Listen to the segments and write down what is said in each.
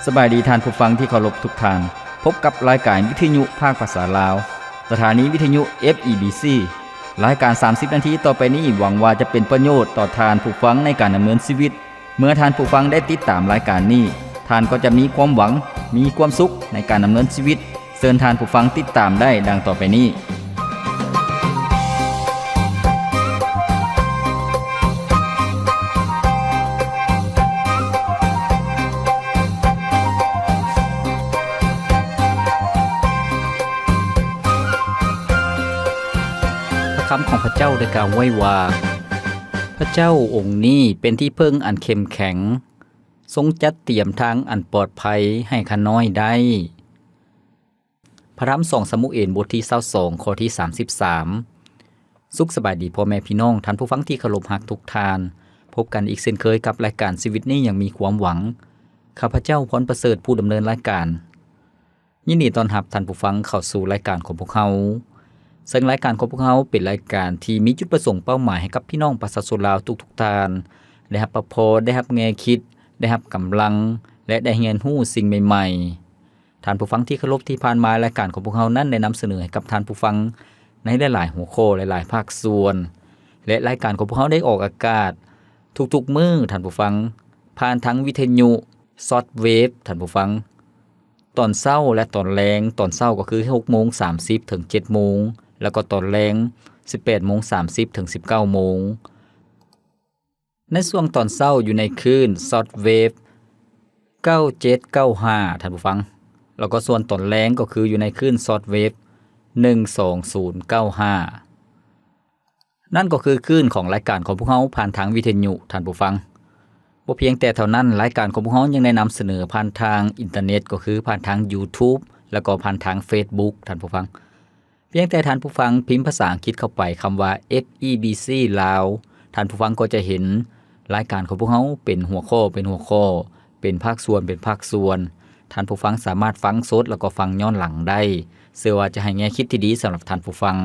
ສະບາຍດີທ່ານຜູ້ຟັງທີ່ເຄົາລົບທຸກທ່ານ. ພົບກັບລາຍການວິທະຍຸພາກພາສາລາວ, ສະຖານີວິທະຍຸ ເອັຟ ອີ ບີ ຊີ. ລາຍການສາມສິບນາທີຕໍ່ໄປນີ້ ຫວັງວ່າຈະເປັນປະໂຫຍດຕໍ່ທ່ານຜູ້ຟັງໃນການດຳເນີນຊີວິດ. ເມື່ອທ່ານຜູ້ຟັງໄດ້ຕິດຕາມລາຍການນີ້, ທ່ານກໍຈະມີຄວາມຫວັງ, ມີຄວາມສຸກໃນການດຳເນີນຊີວິດ. ເຊີນທ່ານຜູ້ຟັງຕິດຕາມໄດ້ດັ່ງຕໍ່ໄປນີ້. ພະຄຳຂອງພະເຈົ້າໄດ້ກ່າວໄວ້ວ່າ, ພະເຈົ້າອົງນີ້ເປັນທີ່ເພິ່ງອັນເຂັ້ມແຂງ, ຊົງຈັດຕຽມທາງອັນປອດໄພໃຫ້ຂ້ານ້ອຍໄດ້. ພະທຳສອງຊາມູເອນ ບົດທີຊາວສອງ ຂໍ້ທີສາມສິບສາມ. ສຸກສະບາຍດີພໍ່ແມ່ພີ່ນ້ອງ, ທ່ານຜູ້ຟັງທີ່ເຄົາລົບຮັກທຸກທ່ານ. ພົບກັນອີກເຊັ່ນເຄີຍກັບລາຍການຊີວິດນີ້ຍັງມີຄວາມຫວັງ. ຂ້າພະເຈົ້າ ພອນປະເສີດ ຜູ້ດຳເນີນລາຍການ. ຍິນດີຕ້ອນຮັບທ່ານຜູ້ຟັງເຂົ້າສູ່ລາຍການຂອງພວກເຮົາ. ເຊິ່ງລາຍການຂອງພວກເຮົາເປັນລາຍການທີ່ມີຈຸດປະສົງເປົ້າໝາຍໃຫ້ກັບພີ່ນ້ອງປະຊາຊົນລາວທຸກໆທ່ານ ໄດ້ຮັບພະພອນ, ໄດ້ຮັບແງ່ຄິດ, ໄດ້ຮັບກຳລັງ ແລະ ໄດ້ຮຽນຮູ້ສິ່ງໃໝ່ໆ. ທ່ານຜູ້ຟັງທີ່ເຄົາລົບ, ທີ່ຜ່ານມາລາຍການຂອງພວກເຮົານັ້ນໄດ້ນຳສະເໜີໃຫ້ກັບທ່ານຜູ້ຟັງໃນຫຼາຍໆຫົວຂໍ້, ຫຼາຍໆພາກສ່ວນ ແລະ ລາຍການຂອງພວກເຮົາໄດ້ອອກອາກາດທຸກໆມື້, ທ່ານຜູ້ຟັງ, ຜ່ານທາງວິທະຍຸຊອດເວບ, ທ່ານຜູ້ຟັງ, ຕອນເຊົ້າ ແລະ ຕອນແລງ. ຕອນເຊົ້າກໍຄືຫົກໂມງສາມສິບເຖິງເຈັດໂມງ, ແລ້ວກໍຕອນແລງສິບແປດໂມງສາມສິບເຖິງສິບເກົ້າໂມງ. ໃນຊ່ວງຕອນເຊົ້າຢູ່ໃນຄື້ນຊອດເວບເກົ້າເຈັດເກົ້າຫ້າ ທ່ານຜູ້ຟັງ, ແລ້ວກໍສ່ວນຕອນແລງກໍຄືຢູ່ໃນຄື້ນຊອດເວບໜຶ່ງສອງສູນເກົ້າຫ້າ. ນັ້ນກໍຄືຄື້ນຂອງລາຍການຂອງພວກເຮົາຜ່ານທາງວິທະຍຸ, ທ່ານຜູ້ຟັງ. ບໍ່ພຽງແຕ່ເທົ່ານັ້ນ, ລາຍການຂອງພວກເຮົາຍັງໄດ້ນຳສະເໜີຜ່ານທາງອິນເຕີເນັດ, ກໍຄືຜ່ານທາງ YouTube ແລ້ວກໍຜ່ານທາງ Facebook, ທ່ານຜູ້ຟັງ. ພຽງແຕ່ທ່ານຜູ້ຟັງພິມພາສາອັງກິດເຂົ້າໄປຄຳວ່າ ເອັຟ ອີ ບີ ຊີ ລາວ, ທ່ານຜູ້ຟັງກໍຈະເຫັນລາຍການຂອງພວກເຮົາເປັນຫົວຂໍ້ເປັນຫົວຂໍ້, ເປັນພາກສ່ວນເປັນພາກສ່ວນ. ທ່ານຜູ້ຟັງສາມາດຟັງສົດ ແລ້ວກໍຟັງຍ້ອນຫຼັງໄດ້. ເຊື່ອວ່າຈະໃຫ້ແງ່ຄິດທີ່ດີສຳລັບທ່ານຜູ້ຟັງ.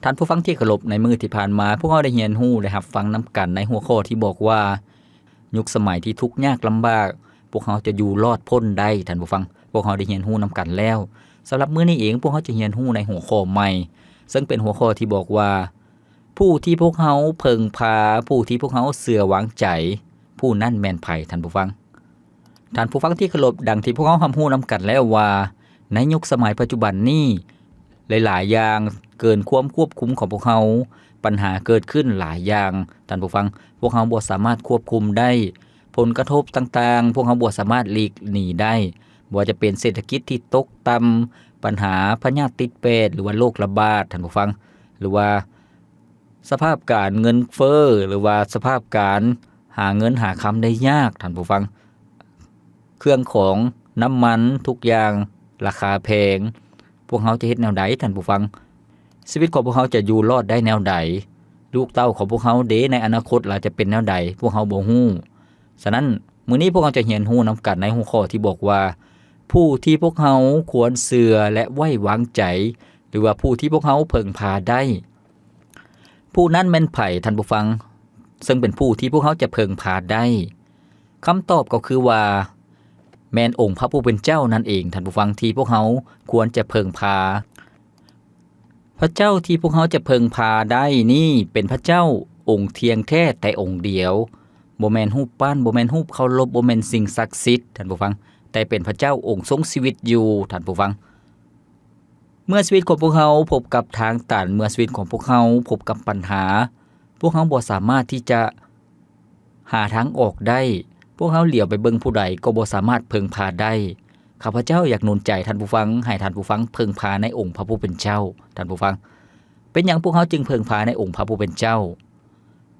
ທ່ານຜູ້ຟັງທີ່ເຄົາລົບ, ໃນມື້ທີ່ຜ່ານມາ ພວກເຮົາໄດ້ຮຽນຮູ້ ໄດ້ຮັບຟັງນຳກັນໃນຫົວຂໍ້ທີ່ບອກວ່າ ຍຸກສະໄໝທີ່ທຸກຍາກລຳບາກ, ພວກເຮົາຈະຢູ່ລອດພົ້ນໄດ້, ທ່ານຜູ້ຟັງ. ພວກເຮົາໄດ້ຮຽນຮູ້ນຳກັນແລ້ວ. ສຳລັບມື້ນີ້ເອງ, ພວກເຮົາຈະຮຽນຮູ້ໃນຫົວຂໍ້ໃໝ່, ເຊິ່ງເປັນຫົວຂໍ້ທີ່ບອກວ່າ ຜູ້ທີ່ພວກເຮົາເພິ່ງພາ, ຜູ້ທີ່ພວກເຮົາເຊື່ອວາງໃຈ, ຜູ້ນັ້ນແມ່ນໃຜ, ທ່ານຜູ້ຟັງ? ທ່ານຜູ້ຟັງທີ່ເຄົາລົບ, ດັ່ງທີ່ພວກເຮົາຮັບຮູ້ນຳກັນແລ້ວວ່າ ໃນຍຸກສະໄໝປັດຈຸບັນນີ້, ຫຼາຍໆຢ່າງເກີນຄວາມຄວບຄຸມຂອງພວກເຮົາ, ບັນຫາເກີດຂຶ້ນຫຼາຍຢ່າງ, ທ່ານຜູ້ຟັງ, ພວກເຮົາບໍ່ສາມາດຄວບຄຸມໄດ້. ຜົນກະທົບຕ່າງໆ ພວກເຮົາບໍ່ສາມາດຫຼີກໜີໄດ້, ບໍ່ວ່າຈະເປັນເສດຖະກິດທີ່ຕົກຕ່ຳ, ບັນຫາພະຍາດຕິດແປດ ຫຼືວ່າໂລກລະບາດ, ທ່ານຜູ້ຟັງ, ຫຼືວ່າສະພາບການເງິນເຟີ້, ຫຼືວ່າສະພາບການຫາເງິນຫາຄຳໄດ້ຍາກ, ທ່ານຜູ້ຟັງ. ເຄື່ອງຂອງ, ນ້ຳມັນ, ທຸກຢ່າງລາຄາແພງ, ພວກເຮົາຈະເຮັດແນວໃດ, ທ່ານຜູ້ຟັງ? ຊີວິດຂອງພວກເຮົາຈະຢູ່ລອດໄດ້ແນວໃດ? ລູກເຕົ້າຂອງພວກເຮົາເດ ໃນອະນາຄົດລາວຈະເປັນແນວໃດ? ພວກເຮົາບໍ່ຮູ້. ສະນັ້ນ, ມື້ນີ້ພວກເຮົາຈະຮຽນຮູ້ນຳກັນໃນຫົວຂໍ້ທີ່ບອກວ່າ ຜູ້ທີ່ພວກເຮົາຄວນເຊື່ອ ແລະ ໄວ້ວາງໃຈ ຫຼືວ່າຜູ້ທີ່ພວກເຮົາເພິ່ງພາໄດ້. ຜູ້ນັ້ນແມ່ນໃຜ, ທ່ານຜູ້ຟັງ, ເຊິ່ງເປັນຜູ້ທີ່ພວກເຮົາຈະເພິ່ງພາໄດ້? ຄຳຕອບກໍຄືວ່າ ແມ່ນອົງພະຜູ້ເປັນເຈົ້ານັ້ນເອງ, ທ່ານຜູ້ຟັງ, ທີ່ພວກເຮົາຄວນຈະເພິ່ງພາ. ພະເຈົ້າທີ່ພວກເຮົາຈະເພິ່ງພາໄດ້ນີ້ ເປັນພະເຈົ້າອົງທ່ຽງແທ້ແຕ່ອົງດຽວ, ບໍ່ແມ່ນຮູບປັ້ນ, ບໍ່ແມ່ນຮູບເຄົາລົບ, ບໍ່ແມ່ນສິ່ງສັກສິດ, ທ່ານຜູ້ຟັງ, ແຕ່ເປັນພະເຈົ້າອົງຊົງຊີວິດຢູ່, ທ່ານຜູ້ຟັງ. ເມື່ອຊີວິດຂອງພວກເຮົາພົບກັບທາງຕັນ, ເມື່ອຊີວິດຂອງພວກເຮົາພົບກັບບັນຫາ, ພວກເຮົາບໍ່ສາມາດທີ່ຈະ ຫາທາງອອກໄດ້, ພວກເຮົາຫຼຽວໄປເບິ່ງຜູ້ໃດກໍບໍ່ສາມາດເພິ່ງພາໄດ້. ຂ້າພະເຈົ້າຢາກໜູນໃຈທ່ານຜູ້ຟັງ, ໃຫ້ທ່ານຜູ້ຟັງເພິ່ງພາໃນອົງພະຜູ້ເປັນເຈົ້າ, ທ່ານຜູ້ຟັງ. ເປັນຫຍັງພວກເຮົາຈຶ່ງເພິ່ງພາໃນອົງພະຜູ້ເປັນເຈົ້າ?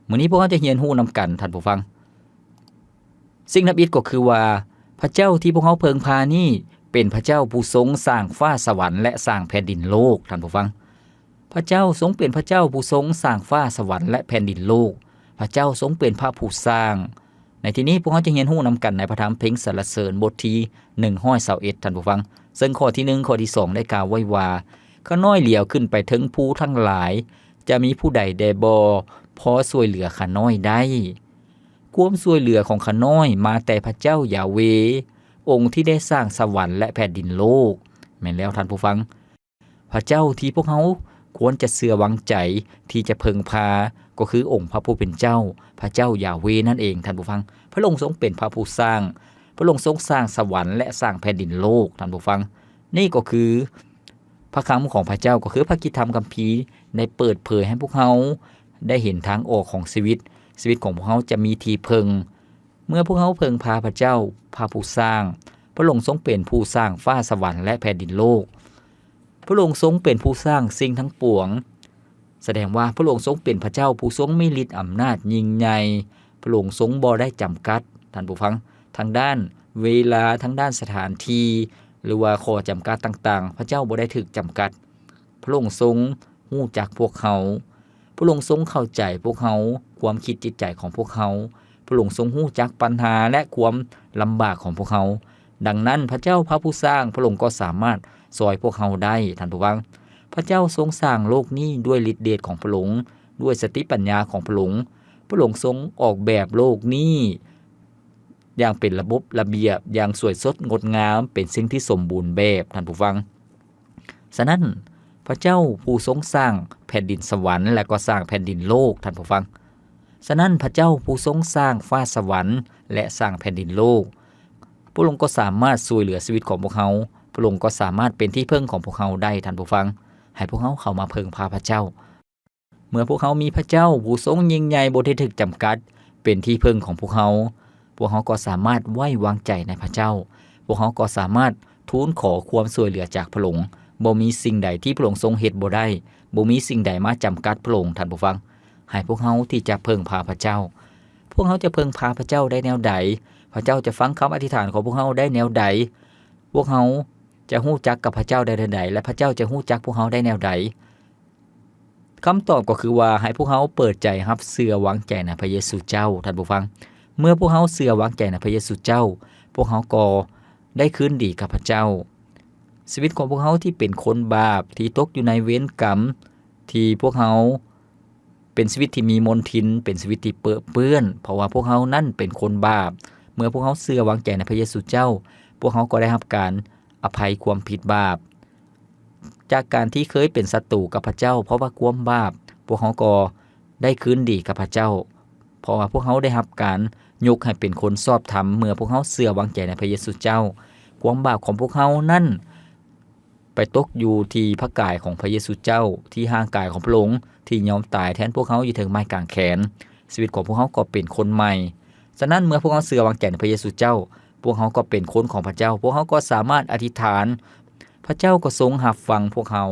ມື້ນີ້ພວກເຮົາຈະຮຽນຮູ້ນຳກັນ, ທ່ານຜູ້ຟັງ. ສິ່ງທຳອິດກໍຄືວ່າ, ພະເຈົ້າທີ່ພວກເຮົາເພິ່ງພານີ້ ເປັນພະເຈົ້າຜູ້ຊົງສ້າງຟ້າສະຫວັນ ແລະ ສ້າງແຜ່ນດິນໂລກ, ທ່ານຜູ້ຟັງ. ພະເຈົ້າຊົງເປັນພະເຈົ້າຜູ້ຊົງສ້າງຟ້າສະຫວັນ ແລະ ແຜ່ນດິນໂລກ. ພະເຈົ້າຊົງເປັນພະຜູ້ສ້າງ. ໃນທີ່ນີ້ພວກເຮົາຈະຮຽນຮູ້ນຳກັນໃນພະທຳເພງສັນລະເສີນບົດທີໜຶ່ງຮ້ອຍຊາວເອັດ, ທ່ານຜູ້ຟັງ, ເຊິ່ງຂໍ້ທີໜຶ່ງ, ຂໍ້ທີສອງ ໄດ້ກ່າວໄວ້ວ່າ, ຂ້ານ້ອຍຫຼຽວຂຶ້ນໄປເທິງພູທັງຫຼາຍ, ຈະມີຜູ້ໃດແດ່ບໍ່ພໍຊ່ວຍເຫຼືອຂ້ານ້ອຍໄດ້? ຄວາມຊ່ວຍເຫຼືອຂອງຂ້ານ້ອຍມາແຕ່ພະເຈົ້າຢາເວ, ອົງທີ່ໄດ້ສ້າງສະຫວັນ ແລະ ແຜ່ນດິນໂລກ. ແມ່ນແລ້ວທ່ານຜູ້ຟັງ, ພະເຈົ້າທີ່ພວກເຮົາຄວນຈະເຊື່ອວາງໃຈທີ່ຈະເພິ່ງພາ ກໍຄືອົງພະຜູ້ເປັນເຈົ້າ, ພະເຈົ້າຢາເວນັ້ນເອງ, ທ່ານຜູ້ຟັງ. ພະອົງຊົງເປັນພະຜູ້ສ້າງ, ພະອົງຊົງສ້າງສະຫວັນ ແລະ ສ້າງແຜ່ນດິນໂລກ, ທ່ານຜູ້ຟັງ. ນີ້ກໍຄືພະຄຳຂອງພະເຈົ້າ, ກໍຄືພະກິດທຳຄຳພີໄດ້ເປີດເຜີຍໃຫ້ພວກເຮົາໄດ້ເຫັນທາງອອກຂອງຊີວິດ. ຊີວິດຂອງພວກເຮົາຈະມີທີ່ເພິ່ງ ເມື່ອພວກເຮົາເພິ່ງພາພະເຈົ້າ, ພະຜູ້ສ້າງ. ພະອົງຊົງເປັນຜູ້ສ້າງຟ້າສະຫວັນ ແລະ ແຜ່ນດິນໂລກ. ພະອົງຊົງເປັນຜູ້ສ້າງສິ່ງທັງປວງ. ສະແດງວ່າພະອົງຊົງເປັນພະເຈົ້າຜູ້ຊົງມີລິດອຳນາດຍິ່ງໃຫຍ່. ພະອົງຊົງບໍ່ໄດ້ຈຳກັດ, ທ່ານຜູ້ຟັງ, ທາງດ້ານເວລາ, ທາງດ້ານສະຖານທີ່ ຫຼືວ່າຂໍ້ຈຳກັດຕ່າງໆ. ພະເຈົ້າບໍ່ໄດ້ຖືກຈຳກັດ. ພະອົງຊົງຮູ້ຈັກພວກເຮົາ. ພະອົງຊົງເຂົ້າໃຈພວກເຮົາ, ຄວາມຄິດຈິດໃຈຂອງພວກເຮົາ. ພະອົງຊົງຮູ້ຈັກບັນຫາ ແລະ ຄວາມລຳບາກຂອງພວກເຮົາ. ດັ່ງນັ້ນ, ພະເຈົ້າພະຜູ້ສ້າງ, ພະອົງກໍສາມາດຊ່ອຍພວກເຮົາໄດ້, ທ່ານຜູ້ຟັງ. ພະເຈົ້າຊົງສ້າງໂລກນີ້ດ້ວຍລິດເດດຂອງພະອົງ, ດ້ວຍສະຕິປັນຍາຂອງພະອົງ. ພະອົງຊົງອອກແບບໂລກນີ້ຢ່າງເປັນລະບົບລະບຽບ, ຢ່າງສວຍສົດງົດງາມ, ເປັນສິ່ງທີ່ສົມບູນແບບ, ທ່ານຜູ້ຟັງ. ສະນັ້ນ, ພະເຈົ້າຜູ້ຊົງສ້າງແຜ່ນດິນສະຫວັນ ແລະ ກໍສ້າງແຜ່ນດິນໂລກ, ທ່ານຜູ້ຟັງ. ສະນັ້ນ, ພະເຈົ້າຜູ້ຊົງສ້າງຟ້າສະຫວັນ ແລະ ສ້າງແຜ່ນດິນໂລກ, ພະອົງກໍສາມາດຊ່ວຍເຫຼືອຊີວິດຂອງພວກເຮົາ. ພະອົງກໍສາມາດເປັນທີ່ເພິ່ງຂອງພວກເຮົາໄດ້, ທ່ານຜູ້ຟັງ. ໃຫ້ພວກເຮົາເຂົ້າມາເພິ່ງພາພະເຈົ້າ. ເມື່ອພວກເຮົາມີພະເຈົ້າຜູ້ຊົງຍິ່ງໃຫຍ່ບໍ່ໄດ້ຖືກຈຳກັດເປັນທີ່ເພິ່ງຂອງພວກເຮົາ, ພວກເຮົາກໍສາມາດໄວ້ວາງໃຈໃນພະເຈົ້າ. ພວກເຮົາກໍສາມາດທູນຂໍຄວາມຊ່ວຍເຫຼືອຈາກພະອົງ. ບໍ່ມີສິ່ງໃດທີ່ພະອົງຊົງເຮັດບໍ່ໄດ້. ບໍ່ມີສິ່ງໃດມາຈຳກັດພະອົງ, ທ່ານຜູ້ຟັງ. ໃຫ້ພວກເຮົາທີ່ຈະເພິ່ງພາພະເຈົ້າ. ພວກເຮົາຈະເພິ່ງພາພະເຈົ້າໄດ້ແນວໃດ? ພະເຈົ້າຈະຟັງຄຳອະທິຖານຂອງພວກເຮົາໄດ້ແນວໃດ? ພວກເຮົາຈະຮູ້ຈັກກັບພະເຈົ້າໄດ້ແນວໃດ? ແລະ ພະເຈົ້າຈະຮູ້ຈັກພວກເຮົາໄດ້ແນວໃດ? ຄຳຕອບກໍຄືວ່າ ໃຫ້ພວກເຮົາເປີດໃຈຮັບເຊື່ອວາງໃຈໃນພະເຢຊູເຈົ້າ, ທ່ານຜູ້ຟັງ. ເມື່ອພວກເຮົາເຊື່ອວາງໃຈໃນພະເຢຊູເຈົ້າ, ພວກເຮົາກໍໄດ້ຄືນດີກັບພະເຈົ້າ. ຊີວິດຂອງພວກເຮົາທີ່ເປັນຄົນບາບ, ທີ່ຕົກຢູ່ໃນເວນກຳ, ທີ່ພວກເຮົາເປັນຊີວິດທີ່ມີມົນທິນ, ເປັນຊີວິດທີ່ເປິເປື້ອນ, ເພາະວ່າພວກເຮົານັ້ນເປັນຄົນບາບ. ເມື່ອພວກເຮົາເຊື່ອວາງໃຈໃນພະເຢຊູເຈົ້າ, ພວກເຮົາກໍໄດ້ຮັບການອະໄພຄວາມຜິດບາບ. ຈາກການທີ່ເຄີຍເປັນສັດຕູກັບພະເຈົ້າ ເພາະວ່າຄວາມບາບ, ພວກເຮົາກໍໄດ້ຄືນດີກັບພະເຈົ້າ, ເພາະວ່າພວກເຮົາໄດ້ຮັບການຍົກໃຫ້ເປັນຄົນຊອບທຳ ເມື່ອພວກເຮົາເຊື່ອວາງໃຈໃນພະເຢຊູເຈົ້າ. ຄວາມບາບຂອງພວກເຮົານັ້ນໄປຕົກຢູ່ທີ່ພະກາຍຂອງພະເຢຊູເຈົ້າ, ທີ່ຮ່າງກາຍຂອງພະອົງທີ່ຍອມຕາຍແທນພວກເຮົາຢູ່ເທິງໄມ້ກາງແຂນ. ຊີວິດຂອງພວກເຮົາກໍເປັນຄົນໃໝ່. ສະນັ້ນ ເມື່ອພວກເຮົາເຊື່ອວາງໃຈໃນພະເຢຊູເຈົ້າ, ພວກເຮົາກໍເປັນຄົນຂອງພະເຈົ້າ. ພວກເຮົາກໍສາມາດອະທິຖານ. ພະເຈົ້າກໍຊົງຮັບຟັງພວກເຮົາ,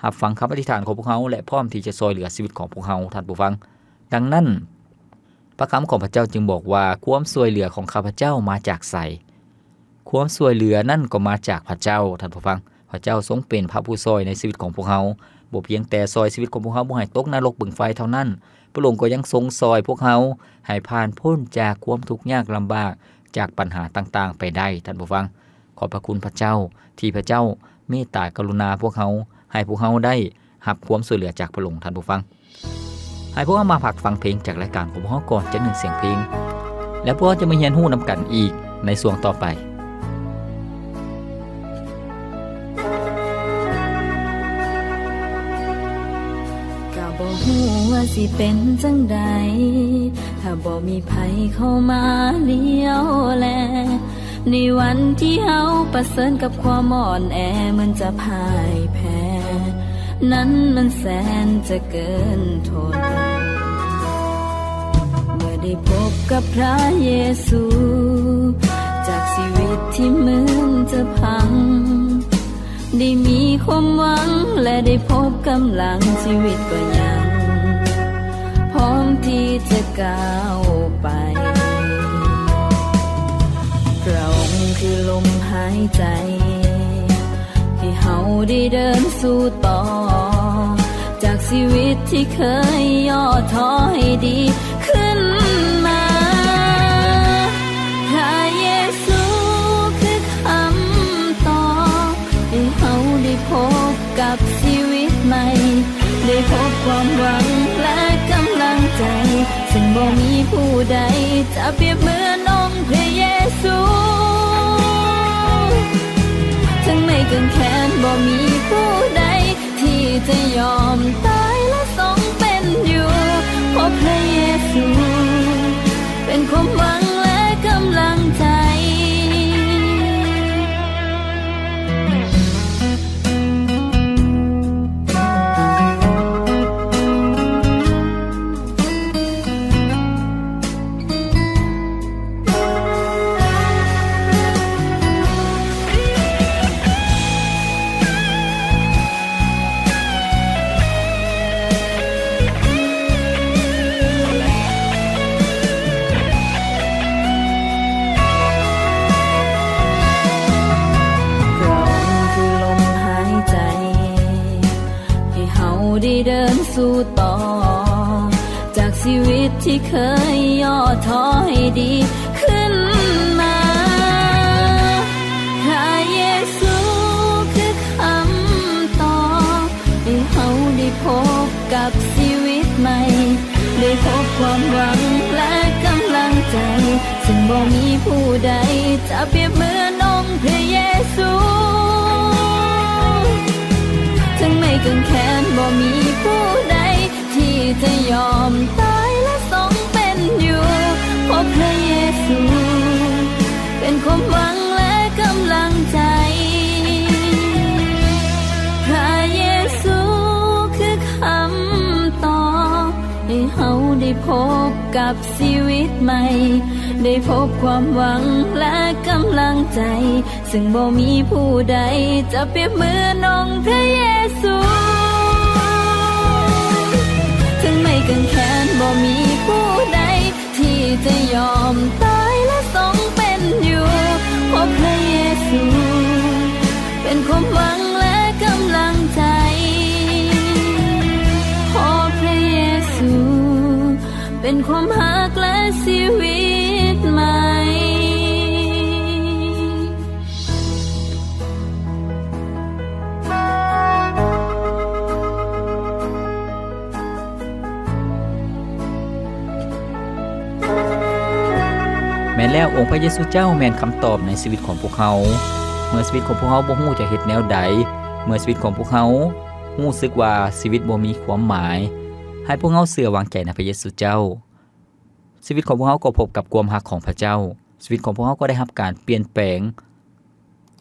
ຮັບຟັງຄຳອະທິຖານຂອງພວກເຮົາ ແລະ ພ້ອມທີ່ຈະຊ່ອຍເຫຼືອຊີວິດຂອງພວກເຮົາ, ທ່ານຜູ້ຟັງ. ດັ່ງນັ້ນ, ພະຄຳຂອງພະເຈົ້າຈຶ່ງບອກວ່າ, ຄວາມຊ່ວຍເຫຼືອຂອງຂ້າພະເຈົ້າມາຈາກໃສ? ຄວາມຊ່ວຍເຫຼືອນັ້ນກໍມາຈາກພະເຈົ້າ, ທ່ານຜູ້ຟັງ. ພະເຈົ້າຊົງເປັນພະຜູ້ຊ່ອຍໃນຊີວິດຂອງພວກເຮົາ, ບໍ່ພຽງແຕ່ຊ່ອຍຊີວິດຂອງພວກເຮົາບໍ່ໃຫ້ຕົກນະລົກບຶງໄຟເທົ່ານັ້ນ, ພະອົງກໍຍັງຊົງຊ່ອຍພວກເຮົາໃຫ້ຜ່ານພົ້ນຈາກຄວາມທຸກຍາກລຳບາກ, ຈາກບັນຫາຕ່າງໆໄປໄດ້, ທ່ານຜູ້ຟັງ. ຂອບພະຄຸນພະເຈົ້າ ທີ່ພະເຈົ້າເມດຕາກະລຸນາພວກເຮົາ, ໃຫ້ພວກເຮົາໄດ້ຮັບຄວາມຊ່ວຍເຫຼືອຈາກພະອົງ, ທ່ານຜູ້ຟັງ. ໃຫ້ພວກເຮົາມາພັກຟັງເພງຈາກລາຍການຂອງພວກເຮົາກ່ອນຈັກໜຶ່ງສຽງເພງ, ແລ້ວພວກເຮົາຈະມາຮຽນຮູ້ນຳກັນອີກໃນຊ່ວງຕໍ່ໄປ. ກໍບໍ່ຮູ້ວ່າຊິເປັນຈັ່ງໃດ ຖ້າບໍ່ມີໃຜເຂົ້າມາລ້ຽວແລ. ໃນວັນທີ່ເຮົາປະເຊີນກັບຄວາມອ່ອນແອ ເໝືອນຈະພ່າຍແພ້ ນັ້ນມັນແສນຈະເກີນທົນ. ເມື່ອໄດ້ພົບກັບພະເຢຊູ ຈາກຊີວິດທີ່ເໝືອນຈະພັງ ໄດ້ມີຄວາມຫວັງ ແລະ ໄດ້ພົບກຳລັງ, ຊີວິດກໍຍັງພ້ອມທີ່ຈະກ້າວໄປ. ພະອົງຄືລົມຫາຍໃຈ ທີ່ເຮົາໄດ້ເດີນສູ້ຕໍ່ ຈາກຊີວິດທີ່ເຄີຍຫຍໍ້ທໍ້ໃຫ້ດີຂຶ້ນມາ. ພະເຢຊູຄືຄຳຕອບ ໃຫ້ເຮົາໄດ້ພົບກັບຊີວິດໃໝ່, ໄດ້ພົບຄວາມຫວັງ ແລະ ກຳລັງໃຈ ຊຶ່ງບໍ່ມີຜູ້ໃດຈະປຽບເໝືອນອົງພະເຢຊູ. ເຖິງໄມ້ກາງແຂນບໍ່ມີຜູ້ໃດທີ່ຈະຍອມຕາຍ ແລະ ຊົງເປັນຢູ່ ເພາະພະເຢຊູເປັນຄວາມຫວັງ ແລະ ກຳລັງໃຈ. ພຣະອົງຄືລົມຫາຍໃຈ ໃຫ້ເຮົາໄດ້ເດີນສູ້ຕໍ່ ຈາກຊີວິດທີ່ເຄີຍຫຍໍ້ທໍ້ໃຫ້ດີຂຶ້ນມາ. ພຣະເຢຊູຄືຄຳຕອບ ໃຫ້ເຮົາໄດ້ພົບກັບຊີວິດໃໝ່ ໄດ້ພົບຄວາມຫວັງ ແລະ ກຳລັງໃຈ ຊຶ່ງບໍ່ມີຜູ້ໃດຈະປຽບເໝືອນອົງພະເຢຊູ. ເຖິງໄມ້ກາງແຂນບໍ່ມີຜູ້ໃດທີ່ຈະຍອມຕາຍ ແລະ ຊົງເປັນຢູ່ ເພາະພະເຢຊູເປັນຄວາມຫວັງ ແລະ ກຳລັງໃຈ. ພຣະເຢຊູຄືຄຳຕອບ ໃຫ້ເຮົາໄດ້ພົບກັບຊີວິດໃໝ່ ໄດ້ພົບຄວາມຫວັງ ແລະ ກຳລັງໃຈ ຊຶ່ງບໍ່ມີຜູ້ໃດຈະປຽບເໝືອນອົງພະເຢຊູ. ເຖິງໄມ້ກາງແຂນບໍ່ມີຜູ້ໃດ ທີ່ຈະຍອມຕາຍ ແລະ ຊົງເປັນຢູ່ ເພາະພະເຢຊູເປັນຄວາມຫວັງ ແລະ ກຳລັງໃຈ ເພາະພະເຢຊູເປັນຄວາມຮັກ ແລະ ຊີວິດໃໝ່. ແມ່ນແລ້ວ, ອົງພະເຢຊູເຈົ້າແມ່ນຄຳຕອບໃນຊີວິດຂອງພວກເຮົາ. ເມື່ອຊີວິດຂອງພວກເຮົາບໍ່ຮູ້ຈະເຮັດແນວໃດ, ເມື່ອຊີວິດຂອງພວກເຮົາຮູ້ສຶກວ່າຊີວິດບໍ່ມີຄວາມໝາຍ, ໃຫ້ພວກເຮົາເຊື່ອວາງໃຈໃນພະເຢຊູເຈົ້າ. ຊີວິດຂອງພວກເຮົາກໍພົບກັບຄວາມຮັກຂອງພະເຈົ້າ. ຊີວິດຂອງພວກເຮົາກໍໄດ້ຮັບການປ່ຽນແປງ.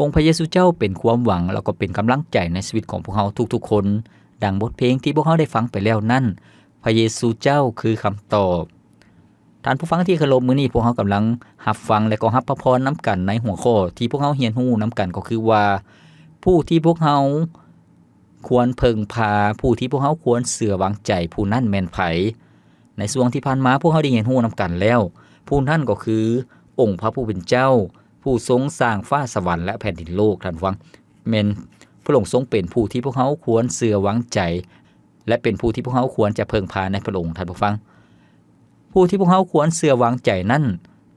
ອົງພະເຢຊູເຈົ້າເປັນຄວາມຫວັງ ແລ້ວກໍເປັນກຳລັງໃຈໃນຊີວິດຂອງພວກເຮົາທຸກໆຄົນ. ດັ່ງບົດເພງທີ່ພວກເຮົາໄດ້ຟັງໄປແລ້ວນັ້ນ, ພະເຢຊູເຈົ້າຄືຄຳຕອບ. ທ່ານຜູ້ຟັງທີ່ເຄົາລົບ, ມື້ນີ້ພວກເຮົາກຳລັງຮັບຟັງ ແລະ ກໍຮັບພະພອນນຳກັນໃນຫົວຂໍ້ທີ່ພວກເຮົາຮຽນຮູ້ນຳກັນ ກໍຄືວ່າ ຜູ້ທີ່ພວກເຮົາຄວນເພິ່ງພາ, ຜູ້ທີ່ພວກເຮົາຄວນເຊື່ອວາງໃຈ, ຜູ້ນັ້ນແມ່ນໃຜ? ໃນຊ່ວງທີ່ຜ່ານມາ ພວກເຮົາໄດ້ຮຽນຮູ້ນຳກັນແລ້ວ, ຜູ້ນັ້ນກໍຄືອົງພະຜູ້ເປັນເຈົ້າ ຜູ້ຊົງສ້າງຟ້າສະຫວັນ ແລະ ແຜ່ນດິນໂລກ, ທ່ານຜູ້ຟັງ. ແມ່ນພະອົງຊົງເປັນຜູ້ທີ່ພວກເຮົາຄວນເຊື່ອວາງໃຈ ແລະ ເປັນຜູ້ທີ່ພວກເຮົາຄວນຈະເພິ່ງພາໃນພະອົງ, ທ່ານຜູ້ຟັງ. ຜູ້ທີ່ພວກເຮົາຄວນເຊື່ອວາງໃຈນັ້ນ